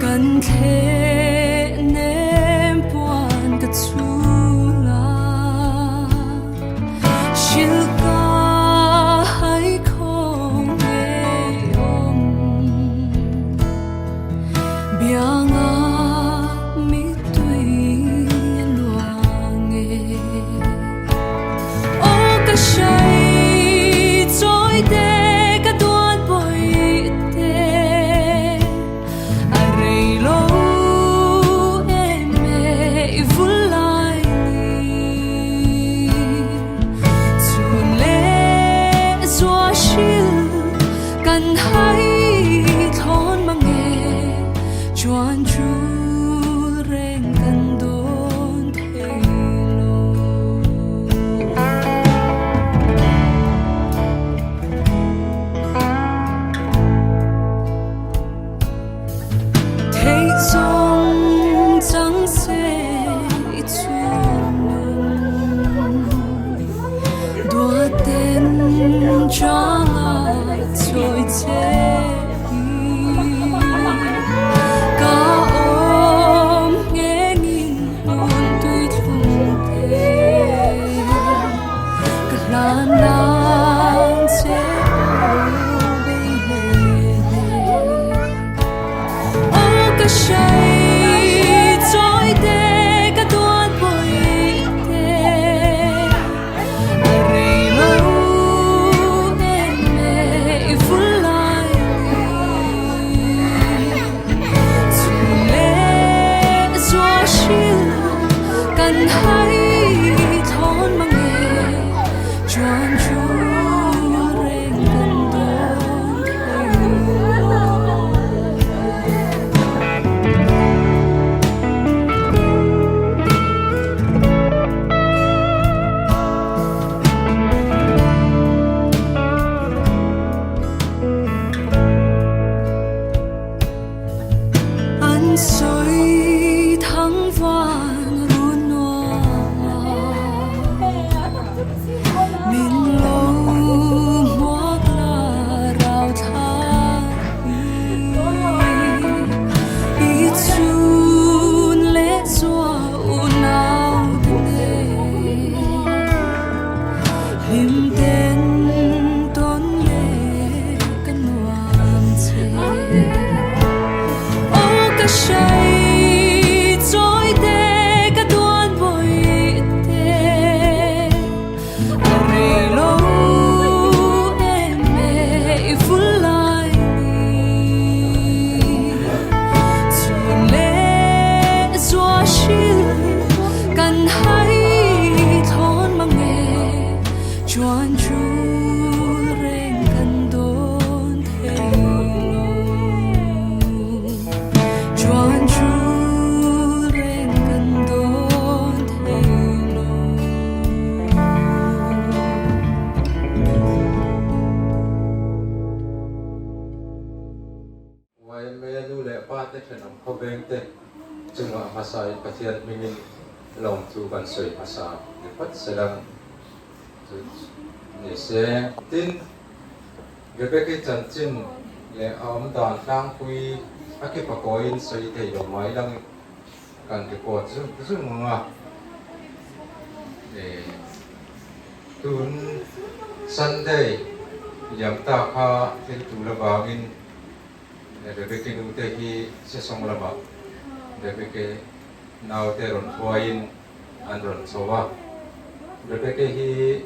Kan thleh nem puan ka chul a, Hrilh ka hai kho ngei awm. Bianga mittui a luang e. Aw ka hrai chawi te ka duat bawi te, a rei lo em e i vul lai ni. Chhun leh zua hril kan hai thlawn mang e, chuan chul reng kan dawn thei lo. Theih zawng chang se i chhun nun, Duat ten changa chawi che hi. Ka awm nghengin hmun tui thlung te, Ka hlan nang che aw bei hle hle. Aw ka hrai chawi te ka duat bawi te, A rei lo em e i vul lai ni. Chhun leh zua hril kan hai thawn mang e, Chuan chu reng kan dawn thei lo. An sawi thang van run nuam a, min lo hmuak la rau thla hi. I chhun leh zua unau te nen, hlim ten tawn leh ka nuam che. Aw ka hrai chawi te ka duat bawi te, a rei lo em e i vul lai ni. Chhun leh zua hril kan hai thawn mang e, chuan chul reng kan dawn thei lo. Chuan chul reng kan dawn thei lo. YMA nu leh pa te thenawm khawveng te chungah hmasa in Pathian hmingin lawmthu kan sawi hmasa ni phawt selang chu ni se. Tin, Rebecca chanchin leh a awm dan tlangpui a ki pakawiin sawi thei lo mai lang kan report zung zung ang a. Tun Sunday liam ta kha thil tul avangin Rebecca nu te hi sesawng lamah Rebecca naute rawn hruaiin an rawn chho a. Rebecca hi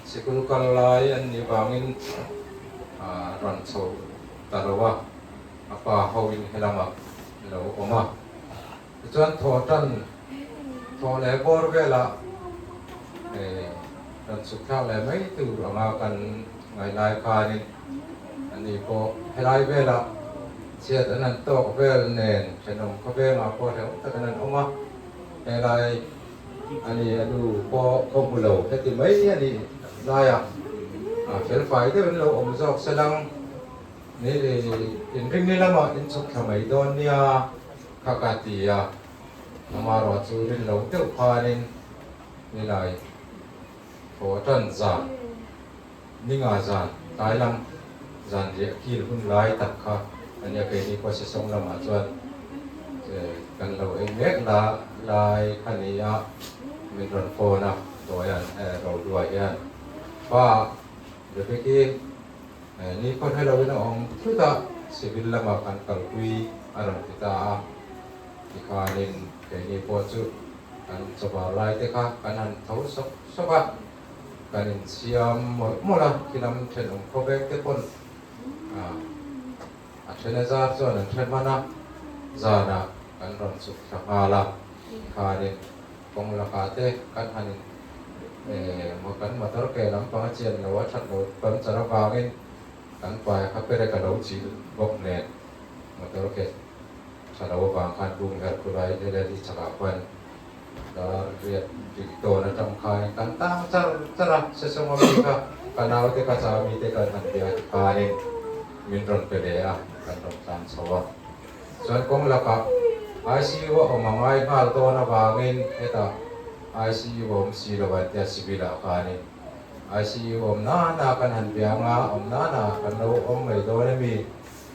sikul kal lai an nih vangin rawn chho ta lo a, a pa hoin helamah lo awm a. Tichuan thaw tan thaw leh bawr velah rawn chhuk thlak leh mai tur anga kan ngaih lai khanin ani pawh helai velah chhiat an han tawk vel nen thenawm khawvengah pawh hleuh tak an han awm a, helai ani a nu pawh khaw hmu lo heti mai a nih laiah felfai deuh in lo awm zawk se lang ni inringni lamah in chhuk thla mai dawn nia. Kha ka ti a, amaherawh chu rin lo deuh khanin nilai thaw tan zan, ninga zan, tlai lam zan riah kil hun lai tak kha a nia keini pawh sesawng lamah chuan. Kan lo ei mek la lai kha ni a, min rawn phone a, Tawia'n Rohlua hian pa Rebecca ni khaw hre loin a awm thut a, civil lamah kan kalpui a rawn ti ta a, tikhanin keini pawh chu kan chawbar lai te kha kan han tho sawk sawk a, kan insiam mawlh mawlh a, khilam thenawm khawveng te pawn A then a zar chuan an hre hman a, zanah kan rawn chhuk thla nghal a, khanin kawng lakah te kan han in kan motor ke lampang a chian lo a that lo tam char avangin kan pai kha perek a lo chil bawk nen motor ke tha lo avang khan bung her khulai LLD chakah khuan dar riat rik tawn atang khanin kan tang char char a, Sesawng ami kha ka naute ka cha mi te kan han bia ti khanin min rawn pe leh a, kan rawn tlan chho a. Chuan kawng lakah ICU a awm a ngai nghal dawn avangin hetah ICU a awm si lo an tia civil ah khanin ICU awm nana kan han bia anga awm nana kan lo awm mai dawn emi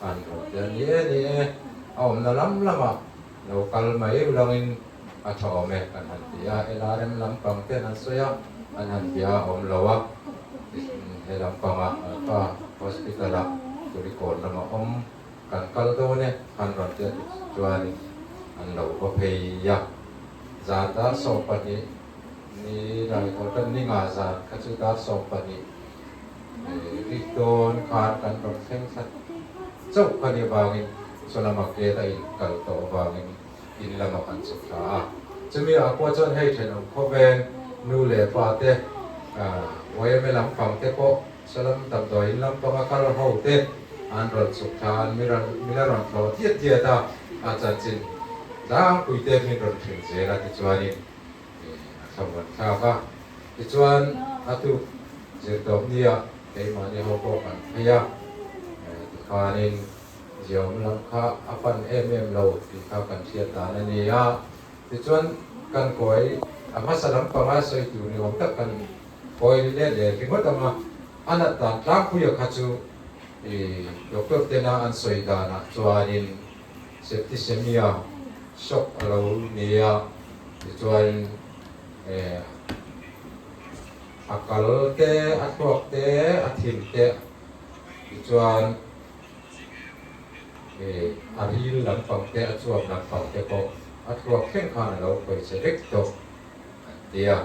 an rawn ti a, ni e ni e a awmna lam lamah Lo kal mai ulangin a tha awm e kan han ti a, LRM lampang ten an sawi a, an han bia a awm lo a, he lampangah Alpha Hospital ah Kulikawn lama awm kan kal dawn e han rawn ti a ti chuanin an lo va phei a, zan dar 12 ni rai tho tan ni nga zan kha chu dar 12 rik dawn khan kan rawn thleng thla chauh kha ni avangin Chu lama gate a in kal tawh avangin in lamah kan chhuk thla a. Chumi ah pawh chuan hei thenawm khawveng nu leh pa te, YMA lampang te pawh salam damdawi in lampanga kal ho te an rawn chhuk thla a, an mi la rawn thlawh diat diat a, a chanchin tlangpui te min rawn hrilh zel a tichuanin a thlamuan thlak a. Tichuan a tuk zirtawpnia keimahni ho pawh kan phei a, tikhanin Ziaawm lam kha a pan em em lo tih kha kan hriat dan a ni a, tichuan kan kawi a hmasa lampanga sawi tur ni awm tak kan kawi let leh ringawt ang a, a nat dan tlangpuia kha chu i doctor tena an sawi danah chuanin septicemia shock a lo ni a, tichuanin a kal te, a thluak te, a thin te tichuan. A ril lampang te, a chuap lampang te pawh a thluak thleng khan a lo khawi che vek tawh an ti a.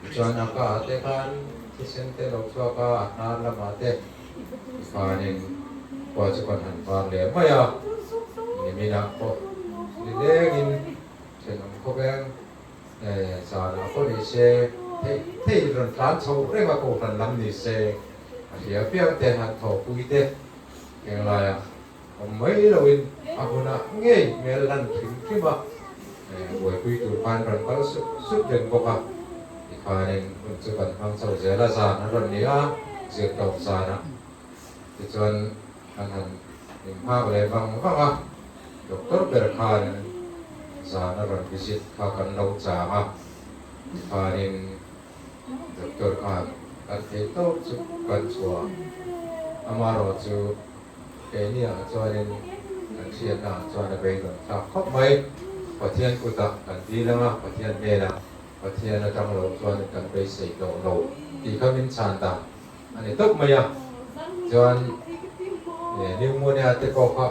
Tichuan a ka ah te khan thisen te lo chhuak a, a hnar lamah te tikhanin khua chu kan han var leh mai a. Niminah pawh nilengin thenawm khawveng zanah pawh ni se theih theih rawn tlan chho reng a kohhran lam ni se a hria piang te han thawhpui te Henglaia awm mai loin a hunah ngei hmel lan hrim hrim a, buaipui tur khan rawn kal sup sup reng bawk a. Tikhanin hun chu kan hmang chho zel a, zan a rawn ni a, zirtawp zanah tichuan kan han inhngak leh vang vang a, doctor ber khan zan a rawn visit kha kan lo chang a, tikhanin Doctor khan kan theih tawp chu kan chhuah amaherawh chu keini ah chuanin kan hriatna ah chuan a beidawng thlak khawp mai. Pathian kutah kan dil anga Pathian hnenah Pathian atang lo chuan kan beisei tawh lo tih kha min chhan dan a ni tawp mai a. Chuan pneumonia te pawh kha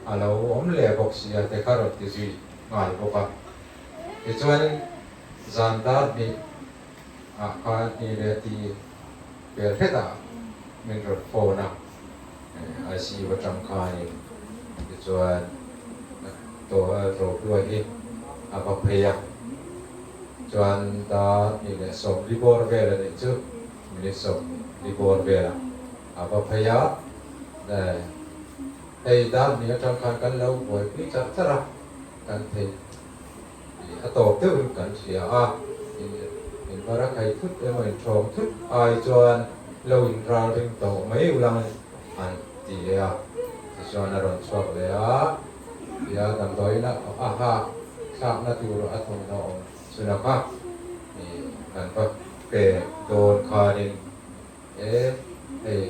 a lo awm leh bawk si a te kha rawn ti zui nghal bawk a. Tichuanin Zan dar hnih ah khan hnih leh ti vel hret ah min rawn phone a, ICU atang khanin tichuan Rohlua hi a va phei a, chuan dar hnih leh sawm li bawr vel a nih chu, minute 20 bawr velah a va phei a, hei dar hnih atang khan kan lo buaipui char char a, kan theih. A tawp deuhin kan hria a, in bara khai thut emaw in thawng thut ai chuan lo in ral ring tawh mai ulang an ti leh a, tichuan a rawn chhuak leh a, tia damdawiin a hak thlakna tur a thawmhnaw awm chhun a kha kan va pe dawn khanin e hei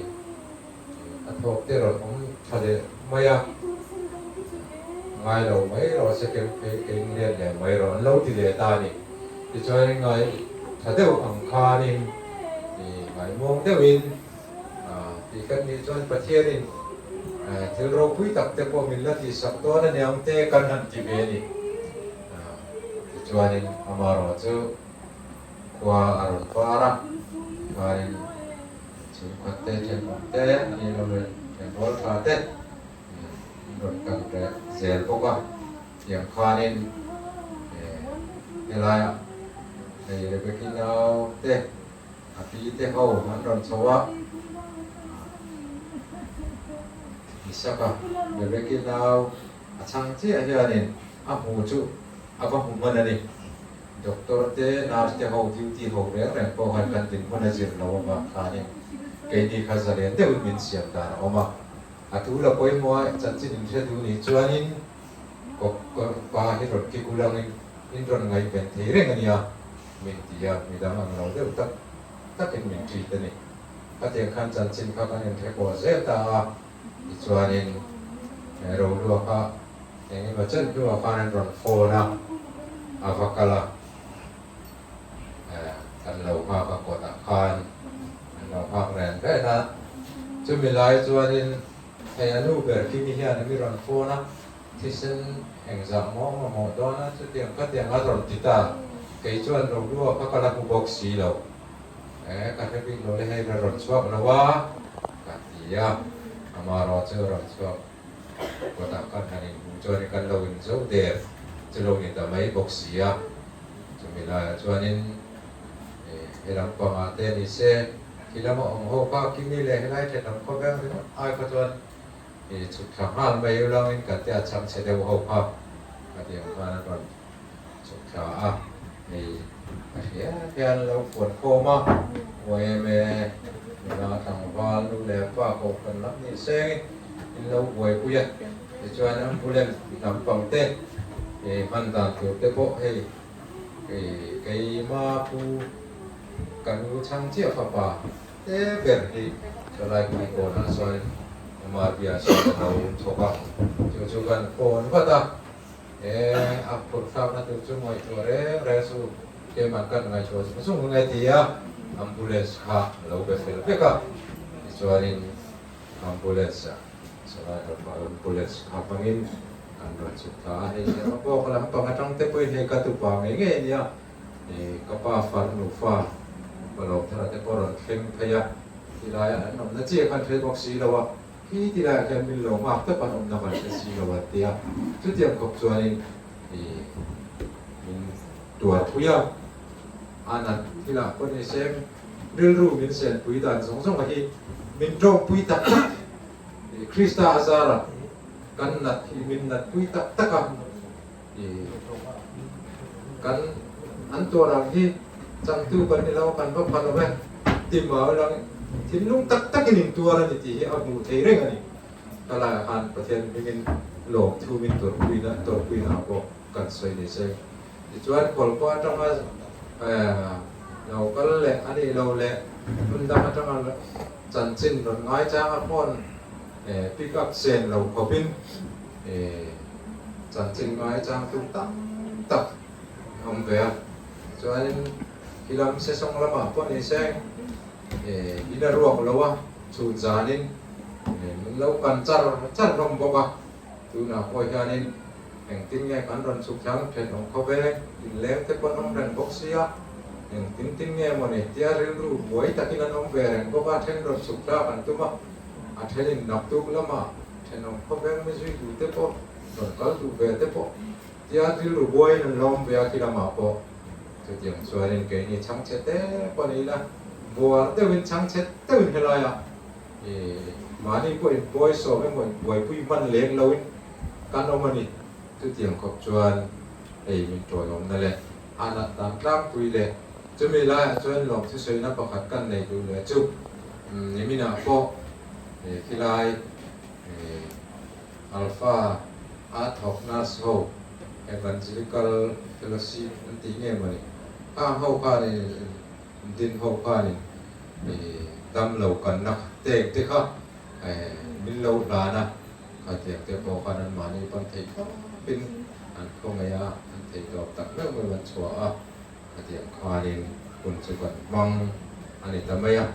a thawk te rawn awm tha leh mai a. Ngai lo mai rawh se keng phei keng let leh mai rawh an lo ti leh ta a ni. Tichuan ngai tha deuh ang khanin ngai muang deuhin tih kan nih chuan Pathianin thil ropui tak te pawh min la tihsak dawn a niang te kan han ti ve a ni. Tichuanin amaherawh chu khua a rawn var a, chuanin chhungkhat te, thenawm te, a nih loh leh thenrual tha te an rawn kal reh zel bawk a, tiang khanin helaiah hei Rebecca nau te a pi te ho an rawn chho a, Isaka Rebecca nau a chhang chiah hianin a hmu chu a va hmu hman a ni. Doctor te, nurse te ho duty ho reng reng pawh khan kan dinhmun a zir lo avang khanin keini kha zalen deuhin min siam dan a awm a. A tu la pawimawh a chanchin in hre duh nih chuanin kawp pa hi rawn kik ulangin in rawn ngaihven thei reng a nia min ti a, midang ang lo deuh tak takin min treat a ni. Khatiang khan chanchin kha kan inhre pawh zel ta a, tichuanin Rohlua kha eng emaw chen hnuah khan an rawn phone a, a va kal a, kan lo nghak a kawtah khan an lo nghak ren ren a, chumi lai chuanin hei a nu ber Kimi hian mi rawn phone a, thisen engzah maw mamawh dawn a, chutiang khatiang a rawn ti ta, kei chuan Rohlua kha ka la hmu bawk si lo, ka hre bik lo le hei la rawn chhuak lo a, ka ti a, amaherawh chu a rawn chhuak. Kawtah kan han inhmuh chuan kan lo inzo der chu lo ni ta mai bawk si a, chumi laiah chuanin he lam pangah te ni se, khi lama awm ho kha Kimi leh helai thenawm khawvel ringawt ai kha chuan chhuk thla nghal mai ulangin kan te a chhang chhe deuh ho kha ka ti ang khan an rawn chhuk thla a, hei a hria hian lo fuan khawm a, yma nula tlangval nu leh pa kohhran lam ni sengin in lo buaipui a, tichuan ambulance lampang te hman dan tur te pawh hei keima pu ka nu chhang chiah fapa te ber hi thalai pui kawnah sawn MRB ah sawn a lo thawk a, chu chu kan phone vat a. He a phurh thlakna tur chu ngaihtuah reng reng chu keimah kan ngaihtuah zung zung ang e ti a, ambulance kha a lo be fel vek a, tichuanin ambulance ah Salai Alpha ambulance kha hmangin an rawn chhuk thla a, hei hi a bawk lampang atang te pawhin hei ka tupa ngei ngei a nia, ka pa farnu fa Palawm thara te pawh rawn thleng phei a, tilaiah an awmna chiah khan hre bawk si lo a. Khi ti laiah khian min lo nghak tawp an awmna kan hre si lo a ti a, chutiang khawp chuanin ih min tuar pui a, a nat thilah pawh ni se rilru min senpui dan zawng zawng a hi min tawngpui tak tak ih Krista a zara kan nat hi min nat pui tak tak a, ih kan an tuar ang hi changtu kan ni lo kan va pha lo e ti mau lang thinlung tak takin in tuar a ni tih hi a hmuh thei reng a ni. Ka laiah khan Pathian hmingin lawmthu min tawrhpuina tawrhpuina ah pawh kan sawi ni se. Tichuan kawlkaw atanga lo kal leh a nih lo leh hmun dang atanga chanchin rawn ngaichang a phone pick up sen lo khawpin chanchin ngaichang tum tam tak a awm ve a. Chuanin khi lam sesawng lamah pawh ni se in a ruak lo a, chhun zanin min lo kan char char hlawm bawk a. Tunah pawh hianin engtin nge kan rawn chhuk thlang thenawm khawveng inleng te pawh an awm reng bawk sia, engtin tin nge mawni tia rilru buai takin an awm ve reng bawk a, then rawn chhuk thlak an tum a, a thenin naktuk lamah thenawm khawveng mi zui duh te pawh rawn kal duh ve te pawh tia rilru buaiin an lawm ve a khi lamah pawh chutiang chuanin keini chhangchhe te pawh ni ila buar deuhin chhangchhe deuhin helaiah ih mahni pawh inbuai sawm emaw inbuaipui hman lem loin kan awm a ni. Chutiang khawp chuan hei min tawihawmna leh a nat dan tlangpui leh chumi laiah chuan lawmthusawiina pakhat kan nei duh leh chu niminah pawh khilai Alpha a thawk nurse ho Evangelical Fellowship an tih nge mawni khang ho khanin din ho khanin dam lo kanna tek te kha min lo hlan a, khatiang te pawh khan an mahni pan theih tawp. thlapin an khawngaih a, an theihtawp tak meuh meuh an chhuah a, khatiang khanin hun chu kan hmang a ni ta mai a.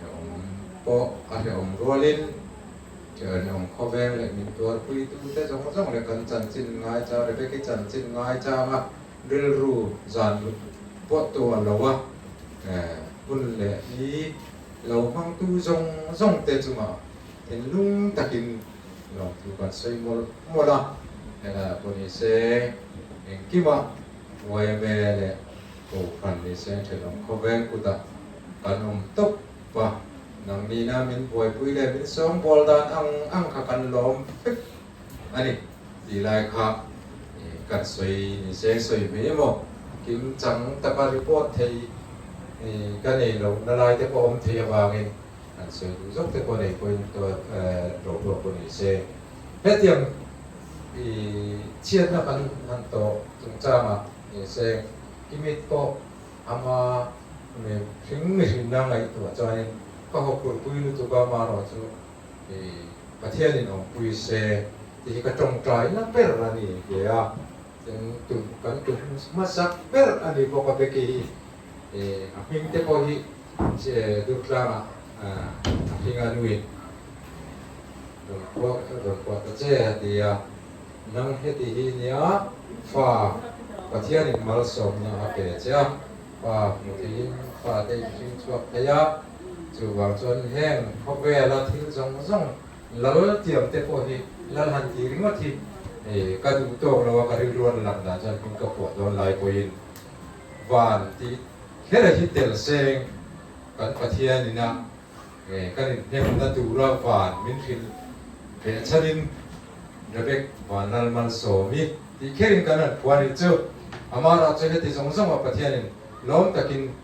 Hrehawm pawh a hrehawm rualin ṭhenawm khawveng leh min tuarpuitute zawng zawng leh kan chanchin ngaichang Rebecca-i chanchin ngaichanga rilru zan pawh tuah lo a, hun leh ni lo hmangtu zawng zawng te chungah thinlung takin lawmthu kan sawi mawlh mawlh a, helaiah pawh ni se engkimah YMA leh Kohhran ni se ṭhenawm khawveng kutah kan awm tawp a, nang nina min buaipui leh min sawngbawl dan ang ang kha kan lawm vek a ni tih lai kha kan sawi ni se sawi mai emaw kim chang taka report thei ka nei loh na lai te pawh awm thei avangin kan sawi duh zawk te pawh nei pawhin ro pawh ni se hetiang chhiatna kan han tawh chungchangah ni se kimit pawh ama mihring mihrinna ngaihtuah chuanin ka hawphurhpui lutuk a, amaherawh chu Pathianin awmpui se tih hi ka tawngtai na ber a ni ve a, tin tum kan tum hmasak ber a ni bawk a Becky hi a hming te pawh hi Durtlangah a hlinga nuin rawn phuah rawn phuah ta che a ti a, nang heti hi nia fa Pathianin malsawmna a pe che a, fa hmu theiin fa te in hring chhuak thei a, chuvang chuan heng khawvela thil zawng zawng lal tiam te pawh hi lal han ti ringawt hi ka duh tawk lo a, ka rilru an lang dan chuan hming ka phuah dawn lai pawhin van tih kher a hi tel seng kan Pathian ina kan inhnemna tura van min hrilh leh chhanin Rebek Vanlal Malsawmi tih kherin kan han phuah anih chu. Amah chu heti zawng zawngah Pathianin lawm takin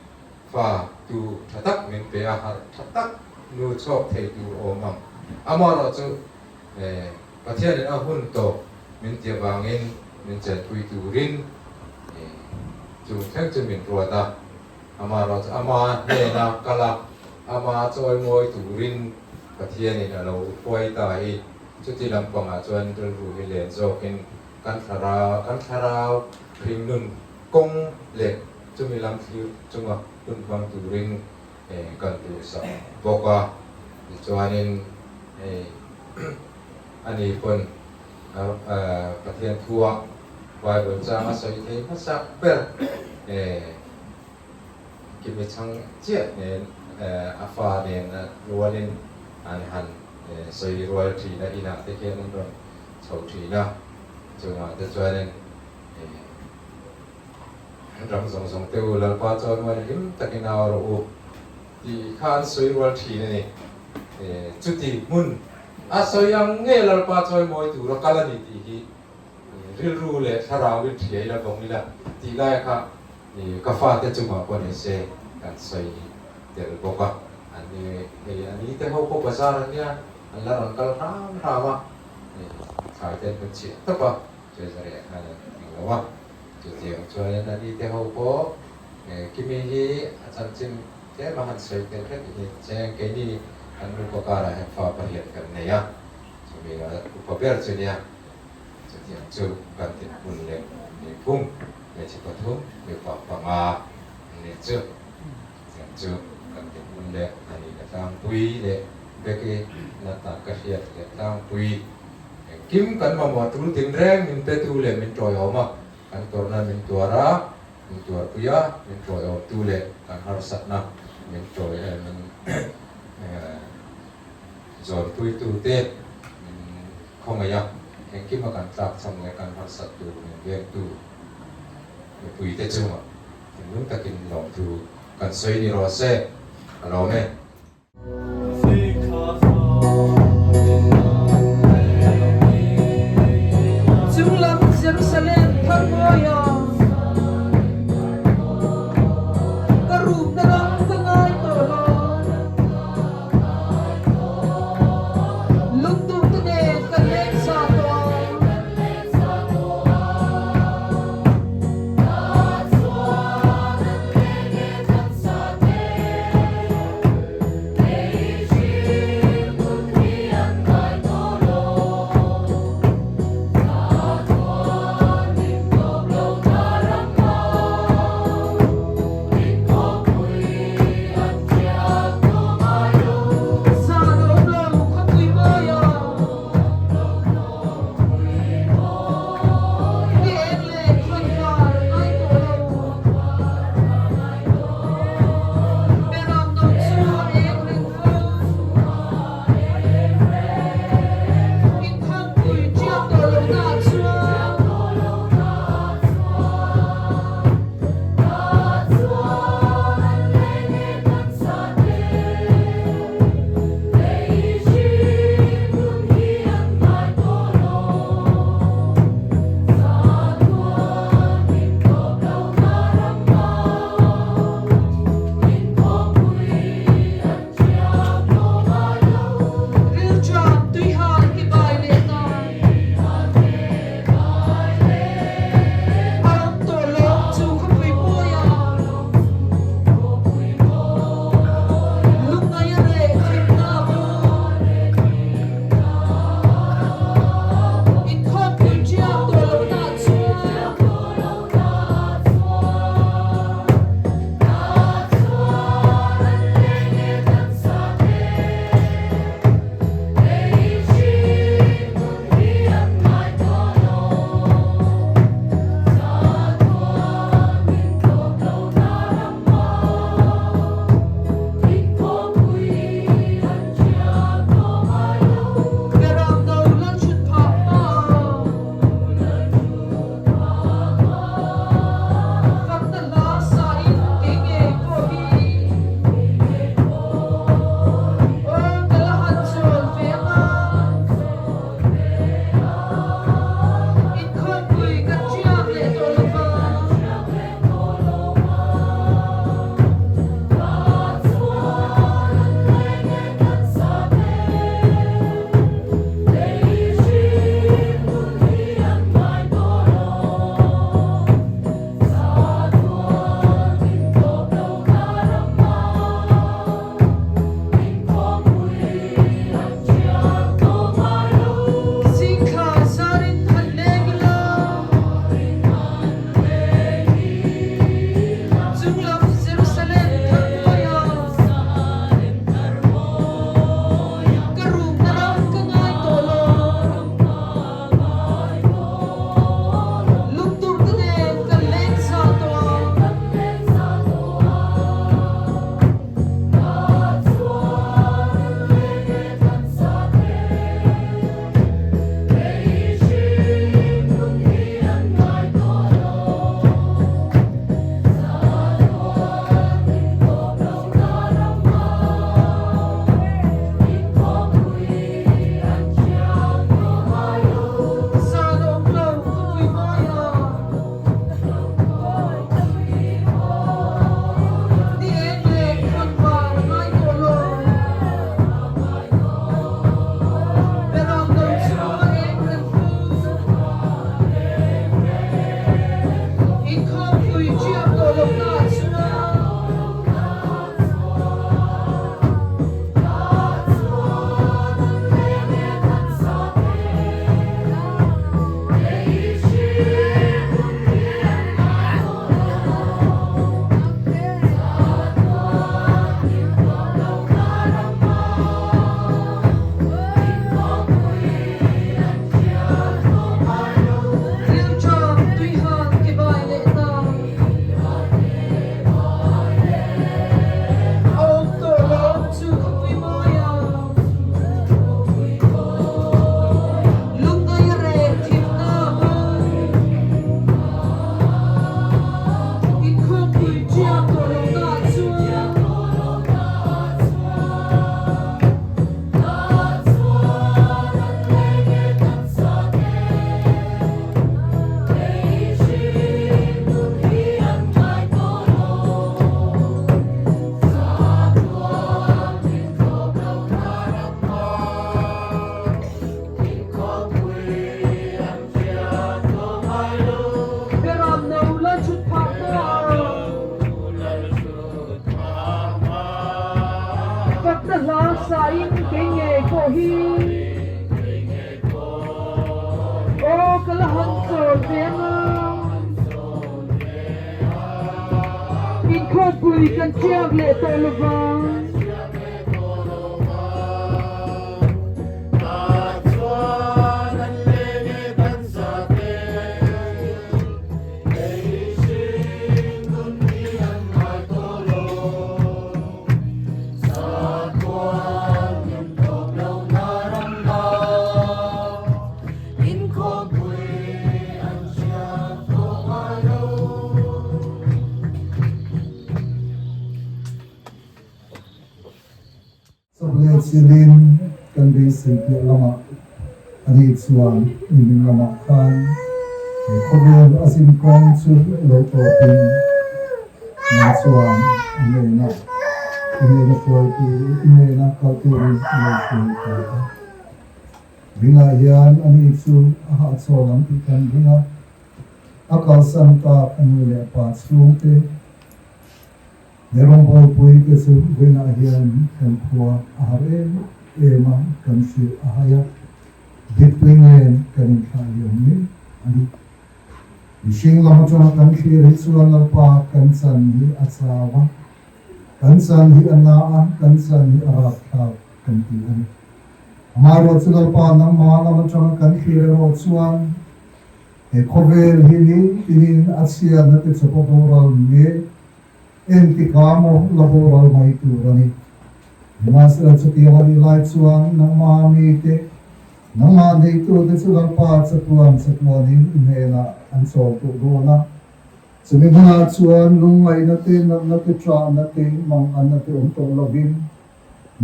fa tu tha tak min pe a, harh tha tak nu chhuak thei tur awm ang. Amah chu Pathianin a hun tawp min ti avangin min chenpui turin chung thleng chu min ruat a. Amaherawhchu ama hnena kal a, ama chawimawi turin Pathianin a lo hruai ta hi. Chuti lampangah chuan rilru hi len zawkin kan thlarau kan thlarau hringnun kawng leh chumi lam thlir chunga hun hmang turin kan duhsak bawk a. Tichuanin hei ani pawn Pathian thua Bible chang a sawi thei hmasak ber Kimi chhang chiah nen a fa nen rualin an han sawi rual thin a, inah te khian an rawn chho thin a, chungah te chuanin ram zawng zawng te u Lalpa chuan muan hlim takin au rawh u tih kha an sawi rual thin a ni. Chuti hmun a sawi ang nge Lalpa chawi mawi tura kal a ni tih hi rilru leh thlarau in hria ila vawng ila tih lai kha ka fate chungah pawh ni se kan sawi tel bawk a. An ni hei a ni te ho pawh bazar an nia an la rawn kal hram hram a, thlai te an hmu chhiah tawp a, treasury ah khan an hmu lo a. Chutiang chuanin a ni te ho pawh Kimi hi a chanchin tlem a han sawi tel hlek i cheng keini kan nupa karah hian fa pariat kan nei a, chumi upa ber chu nia chutiang chu kan tinhmun leh nihphung hmeichhe pathum mipa panga an nih chu chutiang chu kan tinhmun leh a nih na tlangpui leh Becky natna ka hriat leh tlangpui engkim kan mamawh tul tinreng min petu leh min tawiawm a, kan tawrhna min tuar a. Min tuarpui a, min tawiawmtu leh kan harsatna min tawi min zawnpuitute min khawngaih a, engkima kan tlakchham leh kan harsat tur min vengtu mipuite chungah thinlung takin lawmthu kan sawi ni rawh se, ka lawm e. Chunglam Jerusalem thar mawi a, ka rupna ram ka ngai tawh lo. Lungduhte nen kan leng sa tawh a. pawh hi. Aw ka la han chawl ve anga. Inkhawmpui kan chiak leh tawh lovang. Chawhleh chilin kan beisei piah lamah ani chuan nimin lamah khan he khawvel a zin kawng chu lo tawpin nang chuan a hnena i hnena hruaitu i hnena kal turin a lo hruai ta a. Ringah hian ani chu a hahchawl ang tih kan ring a, a kalsan tak a nu leh pa chhungte He rawngbawlpui te chu vawiinah hian kan khua a har em em a, kan hrilh a hai a, diktui nen kan inthlah liam mek a ni. Mihring lam atanga kan thlir hi chuan Lalpa kan chan hi a chau a, kan chan hi a na a, kan chan hi a rapthlak kan ti a ni. Amaherawhchu Lalpa nangmah lam atanga kan thlir erawh chuan he khawvel hi ni tinin a chhiatna te chawp a boral mek. Engtikah maw la boral mai tur a ni. Nimahsela chutiang a nih lai chuan nangmah mite, nangmah neitute chu Lalpa chatuan chatuanin i hnenah an chawl tawh dawn a. Chumi hmunah chuan lungngaihna te, natna te, ṭahna te, manganna te awm tawh lovin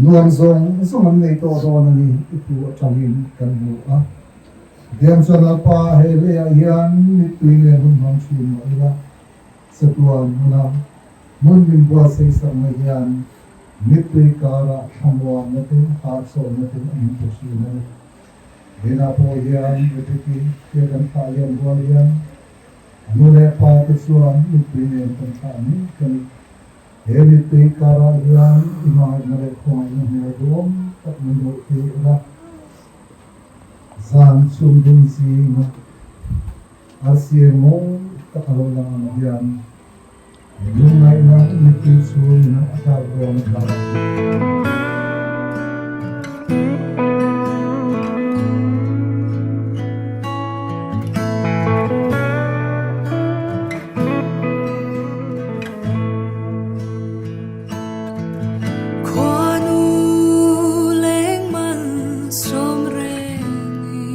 nuam zawng zawng an nei tawh dawn a ni i thu aṭangin kan hmu a. Hetiang chuan Lalpa he leiah hian mittui nen hun hmang ṭhin mah ila, Chatuan hmuna hmun min buatsaih sakna hian mittui karah thlamuanna te, hahchawlhna te a min pe thin a ni. Vawiinah pawh hian Rebeki te kan thlah liam rual hian a nu leh pa te chuan mittui nen kan thlah mek a ni. He mittui karah hian i hmangaihna leh khawngaihna hmel duhawm tak min hmuh tir a, zan chhung dum zinga Arsi mawi tak a lo lang ang hian lungngaihna mittui chhungin a tlak dawn a tlak. Khuanu leng man sawm reng i.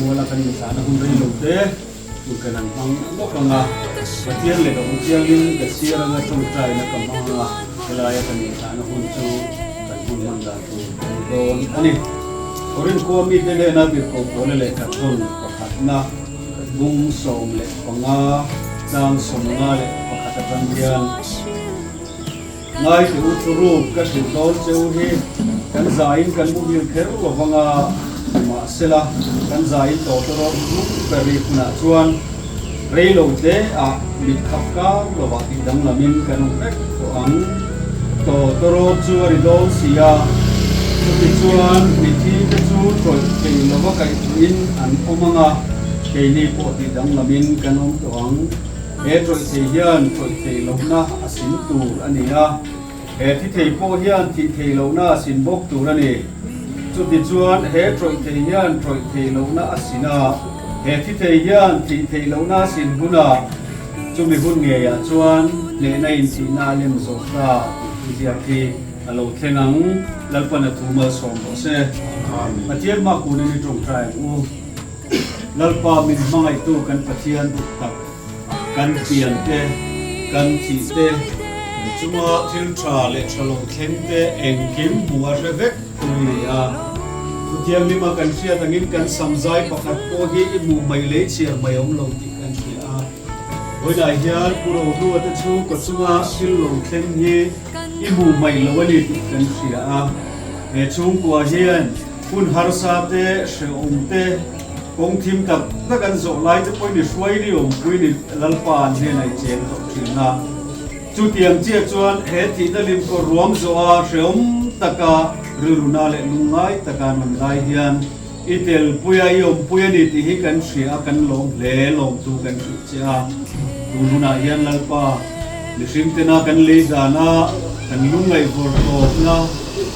Lammuala kan intlahna hun rei lo te hun kan han hmang lawk ang a, Pathian leh ka hmuchiangin ka chhiar anga tawngtaina ka hmang ang a, helaia kan intlahna hun chu kan hun hman dan tur a ni dawn a ni. Korinth khua mite hnena tirhkoh pawhna lehkha thawn pakhatna bung 15 chang 51 atang hian, Ngaite u thuruk ka hrilh dawn che u hi kan zaiin kan muhil kher lo vang a, nimahsela kan zaiin tawh te rawh hnung ber ri hunah chuan rei lo te ah mit khap kar lovah tih danglamin kan awm vek tawh ang. Tawh te rawh chu a ri dawn si a, chuti chuan mithi te chu tawih thei lova kaihtuin an awm ang a, keini pawh tih danglamin kan awm tawh ang. He tawih thei hian tawih thei lohna a sin tur a ni a, he thi thei pawh hian thih thei lohna a sin bawk tur a ni. Chutichuan, he tawih thei hian tawih thei lohna a sin a, he thi thei hian thih thei lohna a sin hunah chumi hun ngeiah chuan hnehna in thihna a lem zawh ta tih thu ziak hi a lo thleng ang. Lalpan a thu malsawm rawh se. Pathian hma kunin i tawngtai ang u. Lalpa min hmangaihtu kan Pathian duh tak, kan pian te, kan thih te, kan chunga thil tha leh tha lo thleng te engkim hmu a hre vek tu i ni a. Thuthianglima kan hriat angin kan samzai pakhat pawh hi i hmuh mai lei chhiar mai awm lo tih kan hria a. Vawiinah hian Pu Rohlua te chhungkaw chunga thil lo thleng hi i hmuh mai lo a ni tih kan hria a. He chhungkua hian Hun harsa te, hrehawm te, kawng thim tak tak an zawh lai te pawhin i hruai ni awmpui ni Lalpa an hnenah i cheng tawh thin a. Chutiang chiah chuan he thihna limkawr ruam zawha hrehawm taka rilruna leh lungngai taka an awm lai hian i telpui a, i awmpui a ni tih hi kan hria a, kan lawm hle lawmtu kan hrilh che a. Tun hunah hian Lalpa mihring tena kan lei dana kan lungngaih vawr tawpna,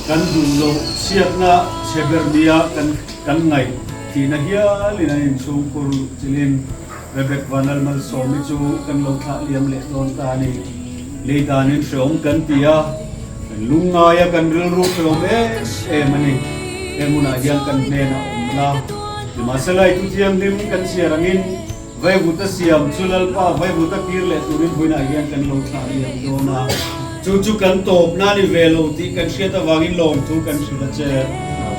Kan duh loh chhiatna chhe ber nia kan kan ngaih thihna hialin an inchhungkhur luh chilhin Rebek Vanlalmalsawmi chu kan lo thlah liam leh dawn ta a ni. Lei danin hreawm kan ti a, kan lungngai a, kan rilru hreawm em em a ni. He hmunah hian kan hnenah awm la. Nimahsela i thuthianghlim kan chhiar angin Vaivuta siam chu Lalpa Vaivuta kir leh turin vawiinah hian kan lo thlah liam dawn a, chu chu kan tawpna ni ve lo tih kan hriat avangin lawmthu kan hrilh a che.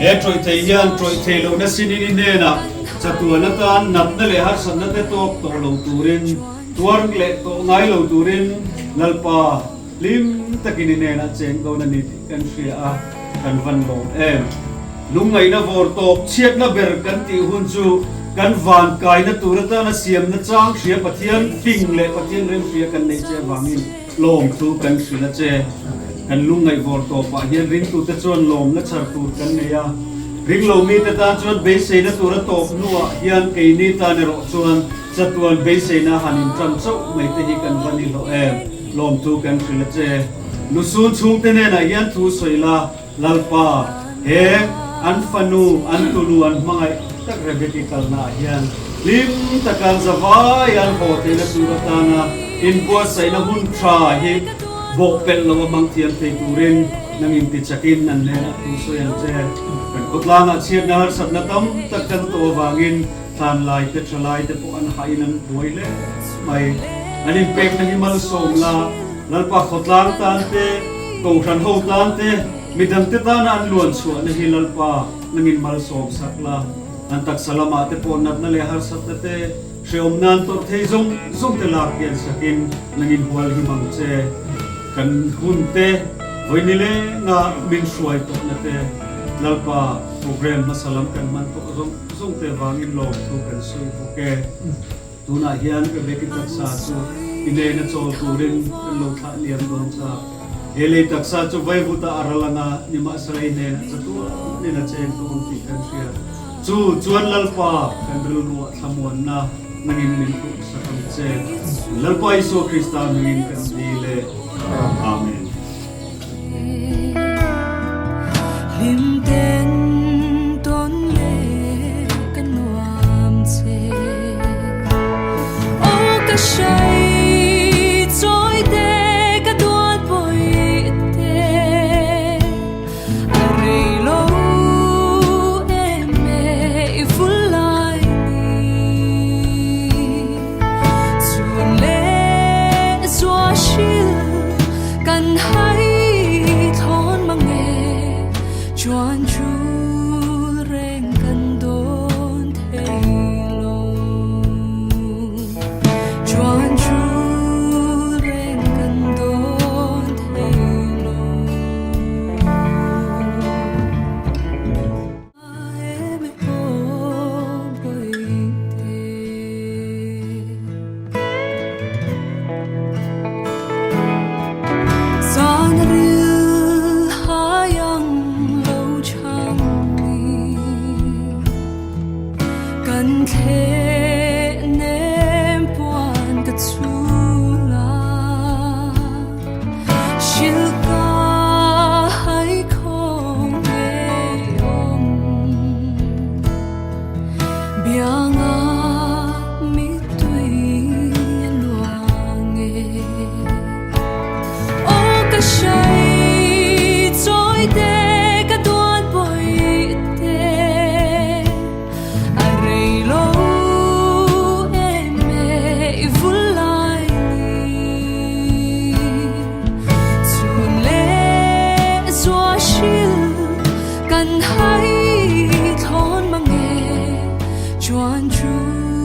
He tawih thei hian tawih thei lohna sinin i hnenah chatuan atan natna leh harsatna te tawk tawh lo turin, tuar leh tawh ngai lo turin Lalpa hlim takin i hnenah cheng dawn a ni tih kan hria a, kan van lawm em. Lungngaihna vawr tawp chhiatna ber kan tih hun chu kan van kaina tur atana siamna chang hria Pathian fing leh Pathian rem hria kan neih che avangin lawmthu kan hrilh a che. Kan lungngaih vawr tawpah hian ringtute chuan lawmna chhar tur kan nei a, ringlo mite tan chuan beiseina tura tawp hnuah hian keini tan erawh chuan chatuan beiseina han intan chauh mai te hi kan va ni hlawh em? Lawmthu kan hrilh a che. Lusun chhungte hnenah hian thu sawi la. Lalpa, he an fanu, an tunu an hmangaih tak Rebeki kalnaah hian hlim taka an zavai an haw theihna tur atana inbuatsaihna hun tha hi bawhpelh lo a hmang thiam thei turin nang intichakin an hnenah thu sawi ang che. Kan khawtlangah chhiatna harsatna tam tak kan tawh avangin thlanlai te thalai te pawh an hahin an buai hle mai. An inpekna hi malsawm la. Lalpa khawtlang tan te, Kohhran ho tan te, midangte tana an luan chhuahna hi Lalpa nangin malsawm sak la. An taksa lamah te pawh natna leh harsatna te, hrehawm nan tawrh thei zawng zawng te lak hian sakin nangin hual him ang che. Kan hun te, vawi nilenga min hruai tawhna te, Lalpa program hmasa lam kan hman tawh zawng zawng te vangin lawmthu kan sawi bawk e. Tunah hian Rebeki taksa chu i nena chawl turin kan lo thlah liam dawn ta. He lei taksa chu vaivuta a ral anga nimahsela i hnenah chatuanin a cheng tawh ang tih kan hria. Chu chuan Lalpa kan rilruah thlamuanna nangin min hmuh sak ang che. Lalpa Isua Krista hmingin kan dil e. Amen. come true.